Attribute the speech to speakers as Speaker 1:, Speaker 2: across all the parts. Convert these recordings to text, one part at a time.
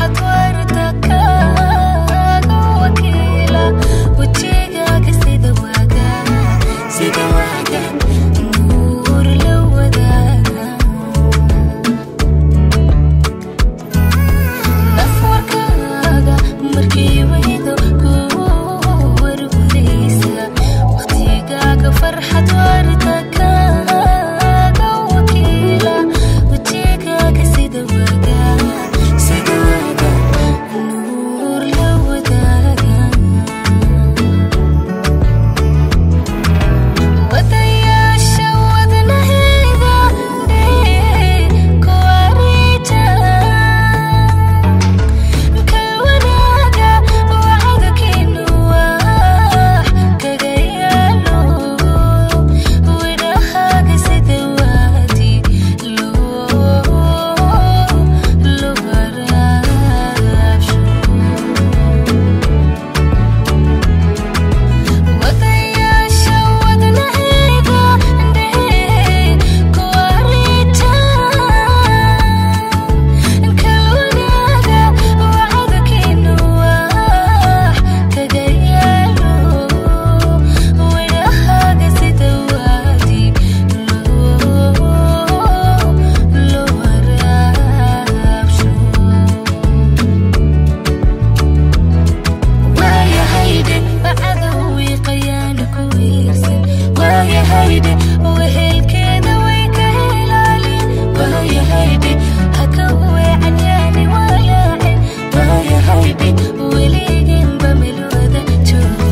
Speaker 1: Farxad waarta kaaga wakiila, wejigaaga sida waaga, sida waaga nuur la wadaaga. Nafwarkaaga markii weydo ku warwareysa, waqtigaaga farxad waarta kaaga wakiila, wejigaaga sida waaga, sida waaga nuur la wadaaga. Wadayaasha wadnaheeda ku wareeja, kal wanaaga wacadkiinu wax kaga yaalo, widhahaaga sida waadi loo waraabsho. Wadayaasha wadnaheeda ku wareeja, kal wanaaga wacadkiinu wax kaga yaalo, widhahaaga sida waadi loo waraabsho. Waayahayde cadowii qayaana ku wiirsan, waayahayde wehelkeeda way ka ilaalin, waayahayde haka weecan yaani walaacin, waayahayde weliginba melwada jooga.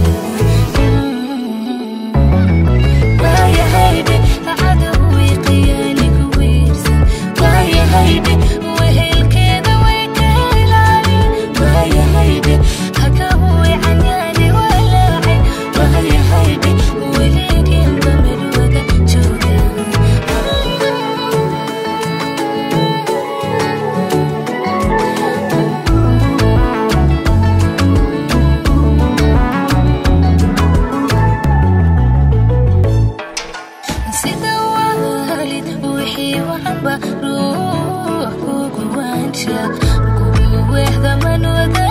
Speaker 1: Waayahayde cadowii qayaani ku wiirsan, waayahayde wehelkeeda way ka ilaalin, waayahayde haka weecan yaani walaacin, waayahayde weliginba melwada jooga. Sida waalid wixii wacanba ruux kugu waansha, kugu weehda man wada.